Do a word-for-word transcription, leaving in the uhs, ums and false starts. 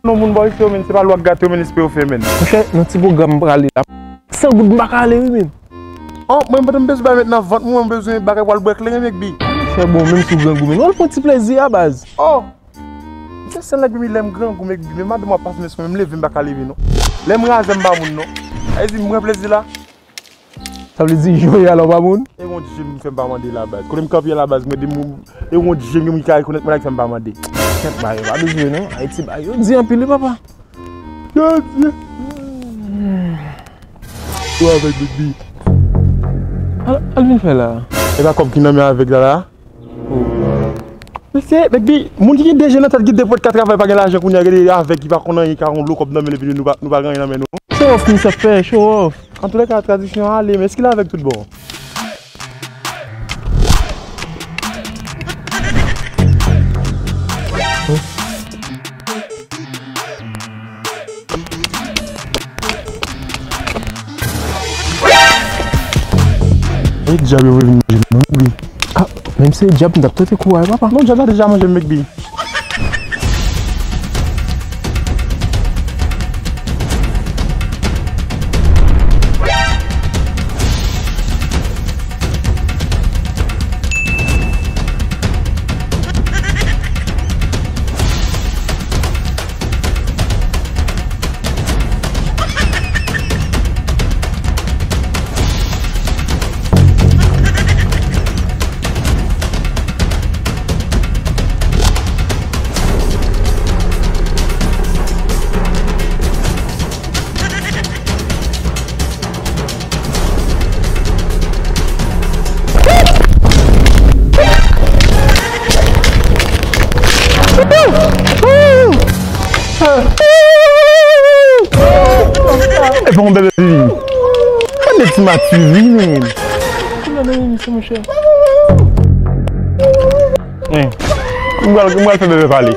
Non, moun bò isi yo, men se pa lwa k gate yo, men espere yo fè, men. Monchè, nan ti pwogram m prale la. San goud m pa ka ale, wi, men. Oh, mwen, pandan m bezwen bay met nan vant mwen, mwen bezwen bagay pou al bwè kleren, Mekbi. Monchè, bon, menm si w grangou, men. Al pran ti plezi a, baz. Oh! Monchè, se nèg, men lè m grangou, Mekbi, men madanm ap pase men sou mwen, m leve, m pa ka leve, non. Lè m razè, m pa moun, non. Sa vle di, m pran plezi la. Sa vle di, jwe a la, w pa moun? E yon je m fè m pa mande la, baz. Kote m kanpe a la, baz, mwen de moun. E yon je m gen moun ki ka rekonèt mwen la ki fè m pa mande. Kèt, ba yo pa bezwen, non. Ayiti, ba yo di anpil, wi, papa. Yo di. Yo avèg, Mekbi. Al, al vin fè la. E pa kòb ki nan men avèg la, la? Oh. Mesye, Mekbi, moun ki gen de je nan tèt, ki de pwèt ka travay, pa gen lajan kounye a, gade avèg ki pa konn anyen, ka yon lo kòb nan men, epi nou pa, nou pa gen anyen nan men nou. Show off, misye ap fè, show off. Antoulèka, tradisyon ale, men èske l avèg tout bon? E dyab yo vle vin manje m nan, wi. Ah, menm se dyab, m t ap tante kou a, papa. Non, dyab la deja manje m, Mekbi. E pa yon bebe vini. Gade ti mati vini, men. Gade misye, monchè. Eh, m pral, m pral fè bebe pale.